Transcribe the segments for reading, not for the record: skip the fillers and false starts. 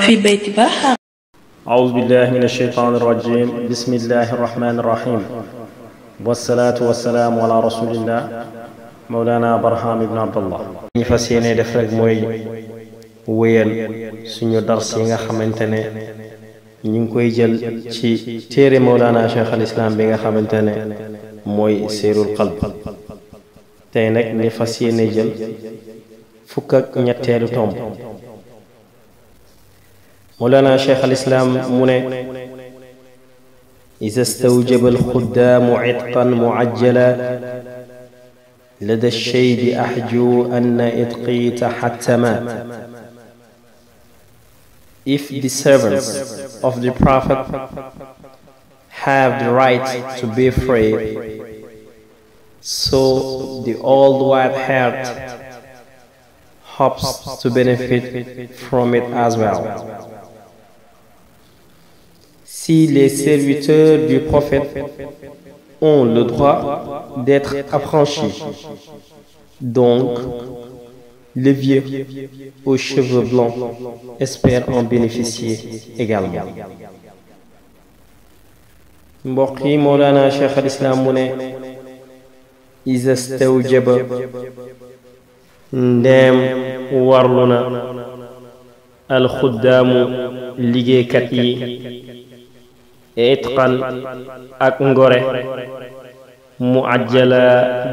في بيت بحر. أعوذ بالله من الشيطان الرجيم. بسم الله الرحمن الرحيم، والصلاة والسلام على رسول الله مولانا برهام بن عبد الله. ñi fas yéene def rek mooy wéyal suñu dars yi nga xamante ne ñu ngi koy jël ci téere Mawlana Cheikh al Islam bi nga xamante ne mooy Seyrul Qalb. tey nag ñi fas yéene jël fukk ak ñetteelu tomb. Mawlana Cheikh al Islam mu ne إذا استوجب الخدام عتقا معجلا لدى الشيب أحجو أن إتقي تحتما. If the servants of the Prophet have the right to be free, so the old white-haired hopes to benefit from it as well. Si les serviteurs du prophète ont le droit d'être affranchis, donc le vieux aux cheveux blancs espère en bénéficier également. mbokk yi Mawlana Cheikh al Islam mu ne iza stawjaba ndeem warlu na alxuddaamu liggéeykat yi itqan ak ngore mu ajjala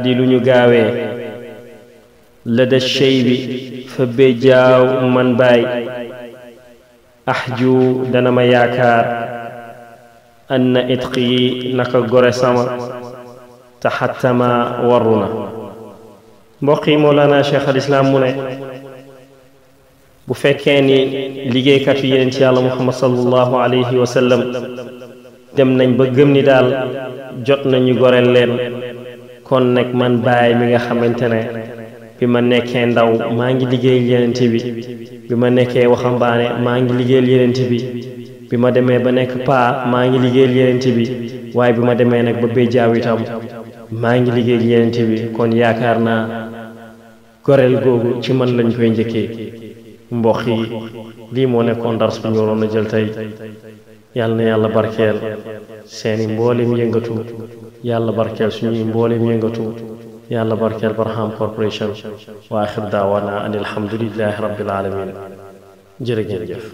di lu ñu gaawee lada shey bi fa béjjaaw man baay ahju dana ma yaakaar anna itqi naka gore sama taxattama waru na. mbokk yi Mawlana Cheikh al Islam mu ne bu fekkee ni liggéeykatu yeneen ci yàlla Muhammad sallallahu alayhi wa sallam dem nañ ba gëm ni daal jot nañu goreel leen, kon nag man baay mi nga xamante ne bi ma nekkee ndaw maa ngi liggéeyal yenent bi ma nekkee waxambaane maa ngi liggéeyal yenent bi ma demee ba nekk paa maa ngi liggéeyal yenent bi waaye bi ma demee nag ba béjjaaw itam maa ngi liggéeyal yenent bi, kon yaakaar naa goreel googu ci man lañ koy njëkkee. mbokk yi lii moo nekkoon dars bu ñu waroon a jël tey. yàlla na yàlla barkeel seeni mboolem yëngatu, yàlla barkeel suñuy mboolem yëngatu, yàlla barkeel Barham Corporation. wa axir daawana an alhamdulillahi rabbil alamin. jërëjëf.